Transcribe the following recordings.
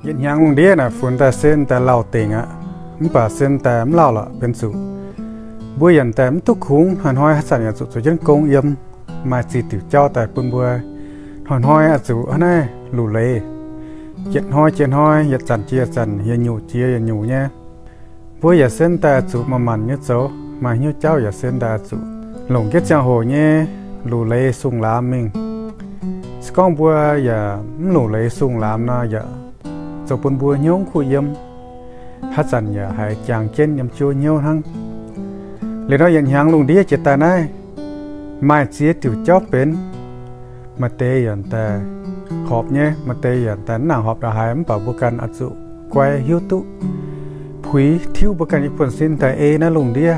Yietc hnyangx lungh ndiev naaic funx daaih se daaih lauh dingc aqv, mv baac se daaih mv lauh lorqc benx zuqc mbuo yaac daaih mv duqv kungx. Hnoi-hnoi haaix zanc yaac zuqc zoux jienv gong yiem, maaih ziex diuc jauv daaih bun mbuo hnoi-hnoi oix zuqc hnangv naaiv luc leiz. Yietc hnoi jiex hnoi, yietc zanc jiex yietc zanc, yietc nyungc jiex yietc nyungc nyei. Mbuo yaac se daaih zuqc manc-manc nyei zoux, maaih hnyouv jauv yaac se daaih zuqc longc jienv ziangh hoc nyei luc leiz sung laamx mingh. Se gorngv mbuo yaac mv luc leiz sung laamx nor, yaac zoux bun mbuo hnyouv kuh yiem, haaix zanc yaac haiz jangx jienv yiem jiouv hnyouv hnangv. Liuz nor yietc hnyangx lungh ndiev jiex daaih naaiv, maaih ziex diuc jauv benx. Maaih deix yaac daaih horpc nyei, maaih deix yaac daaih mv nangc horpc ndongc haaix, mv baac mbuo ganh oix zuqc guai hiuv duqv puix tiuv mbuo ganh nyei buonv-sin daaih ei naaiv lungh ndiev.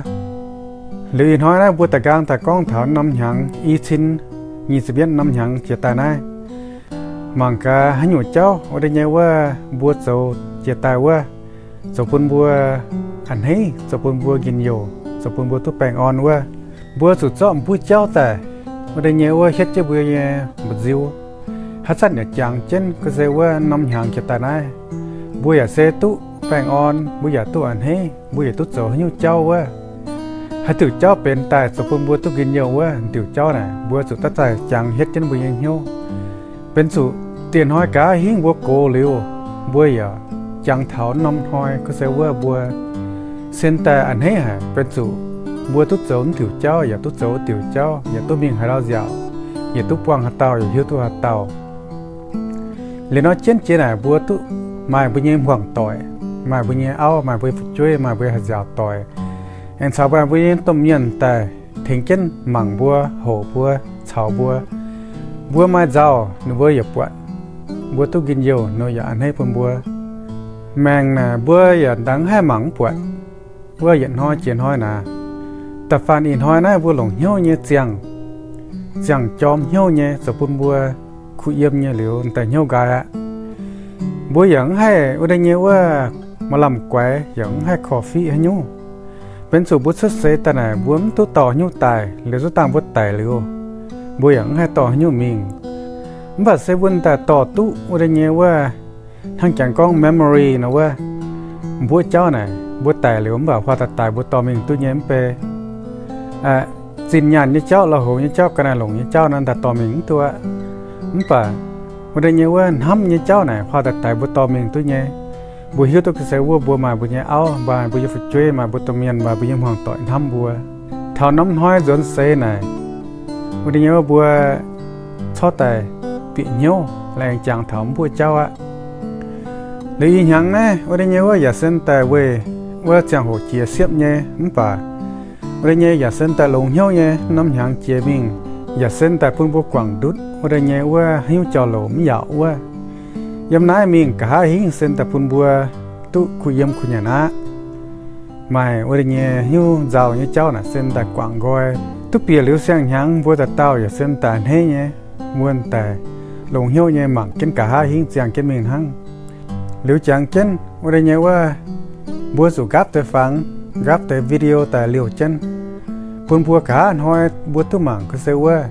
Liuz ih hnoi naaiv mbuo daaih nqaang daaih gorngv taux norm hnyangx i cin nyic ziepc yietv norm hnyangx jiex daaih naaiv, mangc gaax haaix nyungc jauv wuov deix nyei wuov mbuo zoux jiex daaih wuov, zoux bun mbuo a'hneiv, zoux bun mbuo njien-youh, zoux bun mbuo duqv baengh orn wuov. Mbuo zuqc zorqv mbuo jauv daaih wuov deix nyei wuov hietv jienv mbuo nyei mba'nziu. Haaix zanc yaac jangx jienv ga'sie wuov norm hnyangx jiex daaih naaiv, mbuo yaac se duqv baengh orn, mbuo yaac duqv a'hneiv, mbuo yaac duqv zoux haaix nyungc jauv wuov. Haaix diuc jauv benx daaih zoux bun mbuo duqv njien-youh wuov, diuc jauv naaic mbuo zuqc daaih jangx hietv jienv mbuo nyei hnyouv. Benx zuqc dieh hnoi nqa'haav hingv mbuo gox liuz, mbuo yaac jangx taux norm hnoi ga'sie wuov mbuo sin daaih a'hneiv haic, benx zuqc mbuo duqv zoux mv diuc jauv, yaac duqv zoux wuov diuc jauv, yaac duqv mingh haaix ndau nziaauc, yaac duqv buangh haaix dauh, yaac hiuv duqv haaix dauh. Liuz nor jienv jiex naaic mbuo duqv maaih mbuo nyei hmuangv doic, maaih mbuo nyei auv, maaih mbuo nyei fu'jueiv, maaih mbuo nyei haaix nziaauc doic, aengx caux maaih mbuo nyei domh mienh daaih tengx jienv mangc mbuo, hoqc mbuo, caux mbuo. Mbuo maaih nzauh ninh mbuo yaac buatc, mbuo duqv njien-youh ninh yaac a'hneiv bun mbuo. Maengc naaic mbuo yaac ndaangc haih mangc mv buatc. Wuov yietc hnoi jiex hnoi naaic, da'faanh ih hnoi naaiv mbuo longc hnyouv nyei ziangh, ziangh jorm hnyouv nyei zoux bun mbuo kuh yiem nyei liuz daaih hnyouv nqaai aqv. Mbuo yaac mv haih wuov deix nyei wuov maaih lamh guaix, yaac mv haih korv-fiqv haaix nyungc. Benx zuqc mbuo cuotv seix daaih naaic mbuo mv duqv dorh haaix nyungc daaih, liuz zuqc dangh mbuo daic liuz, mbuo yaac mv haih dorh haaix nyungc mingh. Mv baac se mbuo daaih dorh duqv wuov deix nyei wuov, hnangv jangx gorngv memory nor wuov, mbuo jauv naaic mbuo daic liuz mv baac huaax daaih daic mbuo dorh mingh duqv nyei mv bei. Zinh nyaanh nyei jauv, lauh houx nyei jauv, ga'naaiv longc nyei jauv naaiv daaih dorh mingh mv duqv aqv. Mv baac wuov deix nyei wuov hnamv nyei jauv naaic huaax daaih daic mbuo dorh mingh duqv nyei. Mbuo hiuv duqv ga'sie wuov mbuo maaih mbuo nyei auv, maaih mbuo nyei fu'jueiv, maaih mbuo domh mienh, maaih mbuo nyei hmuangv doic hnamv mbuo. Taux norm hnoi nzuonx seix naaic, wuov deix nyei wuov mbuo corc daaih bieqc hnyouv laengz jangx taux mv buoqv jauv aqv. Liuz ih hnyangx naaiv wuov deix nyei wuov yaac se daaih weih wuov ziangh hoc jiex siepv nyei mv baac wuov deix nyei yaac se daaih longx hnyouv nyei norm hnyangx jiex mingh, yaac se daaih bun mbuo guangc ndutv wuov deix nyei wuov haaix nyungc jauv-louc mv yaac wuov. Yiem naaiv mingh nqa'haav hingv se daaih bun mbuo duqv kuh yiem kuh nyanc aqv. Maaih wuov deix nyei hnyouv nzauh nyei jauv naaic se daaih guangc nqoi. Duqv bieqc liuz siang-hnyangx mbuo dauh dauh yaac se daaih a'hneiv nyei, mbuo daaih longx hnyouv nyei mangc jienv nqa'haav hingv ziangh jienv mingh hnangv. Liuz jangx jienv wuov deix nyei wuov, mbuo zuqc nqaapv deix fangx, nqaapv deix video daaih liouh jienv, bun mbuo nqa'haav hnoi mbuo duqv mangc ga'sie wuov,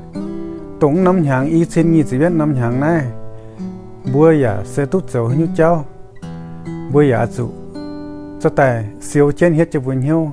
dongh norm hnyangx i cin nyic ziepc yietv norm hnyangx naaiv, mbuo yaac se duqv zoux haaix nyungc jauv. Mbuo yaac oix zuqc zorqv daaih siou jienv hietv jienv mbuo hnyouv.